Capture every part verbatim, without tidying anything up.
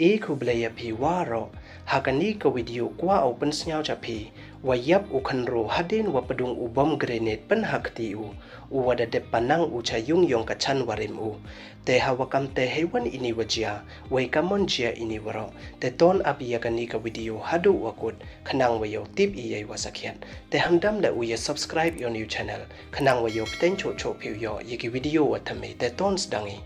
E khublei ya phi waroh, ha kani ka video kwah u pynsngew cha phi, wa yap u khynroo hadien wa pdung u bom grenade pynhakti u, u wa da dep panang u cha yung yong ka chan warim u. Te ha wa kam te heiwan ini wa jia, wei kamon jia ini waroh, te ton ap ya kani ka video haduh wa kut, khnang wa yoh tip i yei wa sakhiat. Te hamdam le u ya subscribe yow new channel, khnang wa yoh pteng choh choh phi u yoh ya ki video wa thymme, te ton sdang i.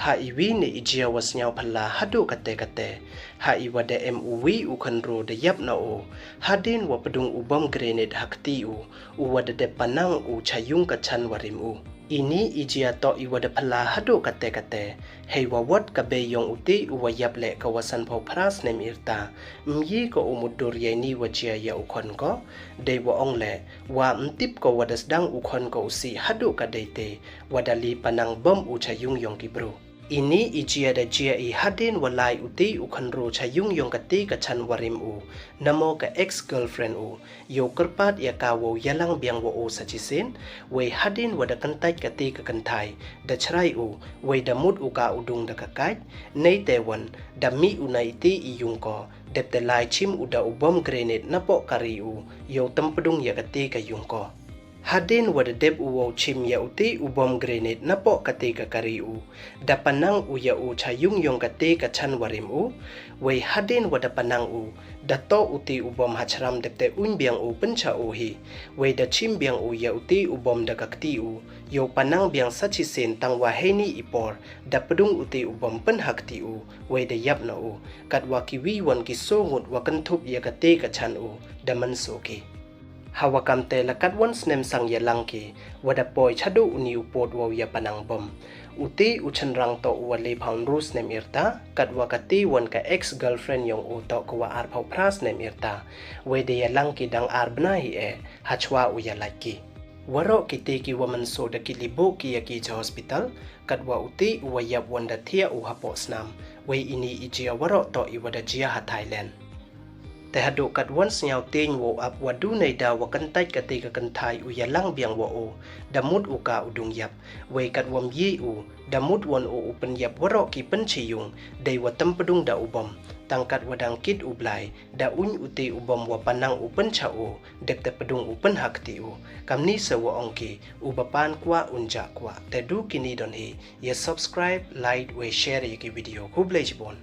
Ha iwi ne i jia wa sngewphylla haduh kate kate. Ha iwa da em uwi u khynroo da yap na u, hadien wa pdung u bom grenade hakti u, u wa da dep panang u cha yung ka chan warim u. Ini i jia toh iwa da phylla haduh kate kate, heiwa wat ka bei yong uti u wa yap le ka wa sanphaw phra snem irta, myi ko u mutdur ya ini wa jia ya u khon ko, dei wa ong le, wa mtip ko wa da sdang u khon ko u sih haduh ka dei te, wa da li panang bom u cha yung yong ki bru. Ini i jia da jia i hadien wa lai uti u khynroo cha yung yong kati ka chan warim u, namo ka ex girlfriend u, yow kyrpad ya ka wow yalang biang wa u sa chisien, wei hadien wa da kyntait kati ka kynthai, da chrai u, wei da mut u ka u dung da ka kait, nei te wan, da mih u na iti i yung ko, dep te lai chim u da u bom grenade napoh ka ri u, yow tympadung ya kati ka yung ko. Hadien wa da dep u wow chim ya uti u bom grenade napoh kati ka kari u, da panang u ya u cha yung yong kati ka chan warim u, wei hadien wa da panang u, da toh uti u bom hachram dep te uñ biang u pyncha u hi, wei da chim biang u ya uti u bom da ka kti u, yow panang biang sa chisien tang wa heini i por, da pdung uti u bom pynhakti u, wei da yap na u, katwa kiwi wan ki so ngut wa kynthup ya kati ka chan u, da mynsaw ki. Ha wa kam te la katwan snem sang yalang ki, wa da poi chaduh uni u pud wow ya panang bom. Uti u chynrang toh u wa le phaw ynru snem irta, katwa kati wan ka ex girlfriend yong u toh ka wa arphaw phra snem irta. Wei da yalang ki dang ar bnai hi e, hachwa u yalait ki. Waroh kiti ki wa mynsaw da ki li buh ki ya ki cha hospital, katwa uti u wa yap wan da thiah u hapoh snam. Wei ini i jia waroh toh iwa da jia ha Thailand. Te haduh katwan sngewtieñ wow ap wa du neida wa kyntait kati ka kynthai u yalang biang wa u, da mut u ka u dung yap, wei katwa myi u, da mut wan u u pynyap waroh ki pynchi yung, dei wa tympadung da u bom, tang katwa dang kit u Blai, da uñ uti u bom wa panang u pyncha u, dep te pdung u pynhakti u, kamni sa wa ong ki, u ba pan kwah un jah kwah, te du kini don hi, ya subscribe, like, wei share ya ki video, khublei chibun.